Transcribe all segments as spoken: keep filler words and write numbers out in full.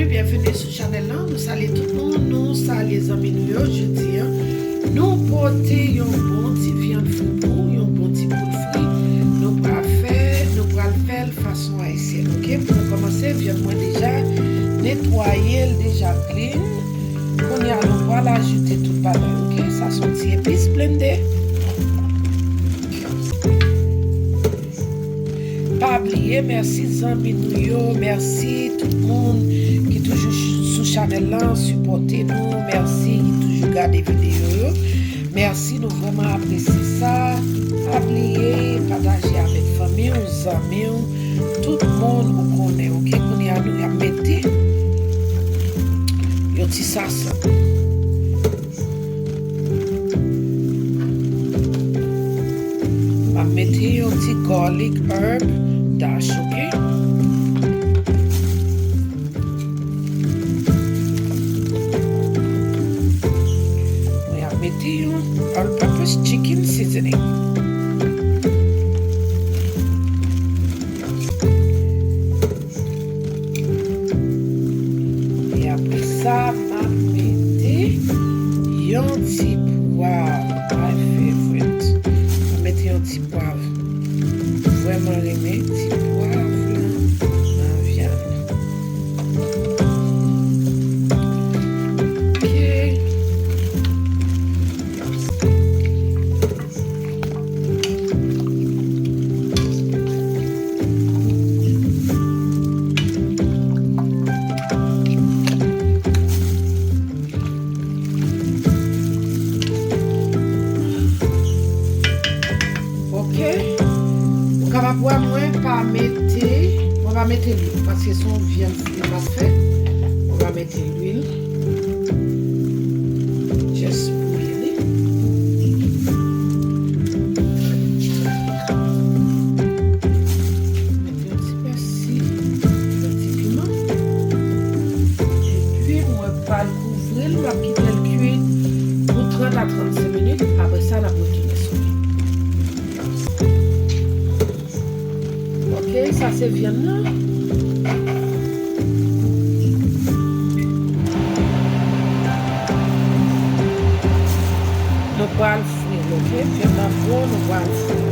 Byenvini sou chanèl lan. Nou salye tout moun, nou salye zanmi nou yo. Jodi a, nou pote yon bon ti vyann fri pou ou, yon bon ti poul fri. Nou pral fè, nou pral fè l fason ayisyèn, oke? Pou nou kòmanse, vyann mwen deja netwaye, l deja clean. Kounye a, nou pral ajoute tout bagay, oke? Sa se yon ti epis blende. Pa bliye, mèsi zanmi nou yo, mèsi tout moun ki toujou ch-, sou chanèl lan, sipòte nou, mèsi ki toujou gade videyo yo. Mèsi, nou vrèman apresye sa. Pa bliye pataje avèk fanmi w, zanmi w, tout moun ou konnen, oke? Kounye a, nou ap mete yon ti sasan. M ap mete yon ti garlic herb dash, oke? Mwen ap mete yon all purpose chicken seasoning. E apre sa, m ap mete yon ti pwav, my favorite. M ap mete yon ti pwav. Vrèman renmen ti pwav lan nan vyann. Ok. Ok. Ou kapab wè mwen pa mete, mwen pa mete lwil, paske se yon vyann fri m ap fè. Mwen pa mete lwil. Just boule li. Mete yon ti pèsi, yon ti piman. Epi mwen pral kouvri l, m ap kite l kuit pou trant a trannsenk minit. Apre sa, n ap retounen sou li. Ok, sa se vyann nan. Nou pral fri l, ok? Vyann nan bon, nou pral fri l.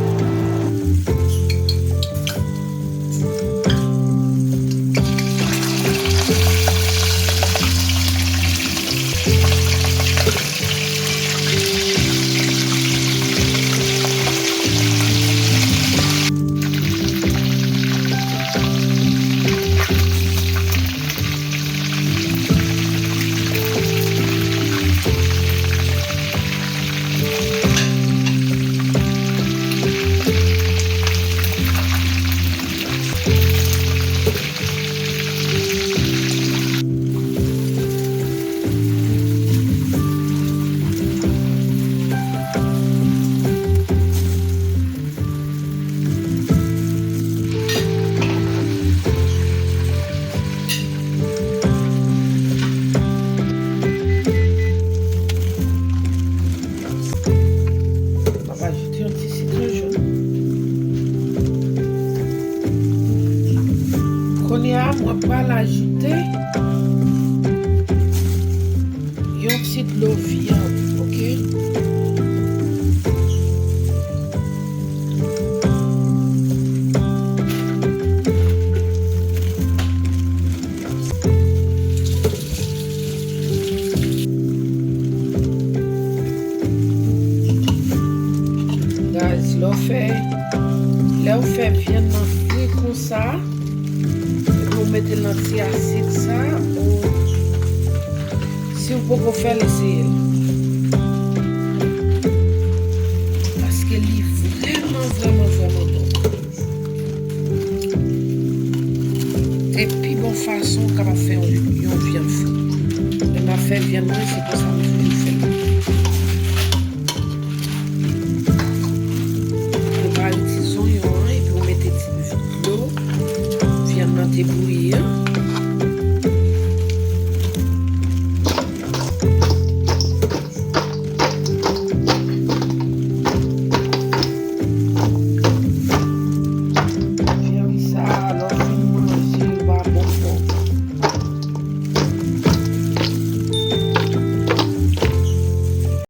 M ap ajoute yon ti sitwon jòn. Kounye a, mwen pral ajoute yon ti dlo vyann, ok? Guys, lè w fè, lè w fè vyann nan fri konsa, epi w mete l nan ti asid sa, ou si w poko fè l, eseye l. Paske li vrèman, vrèman, vrèman bon. Se pi bon fason w kapab fè yon, yon vyann fri. Lè m ap fè vyann mwen, se konsa m toujou fè l.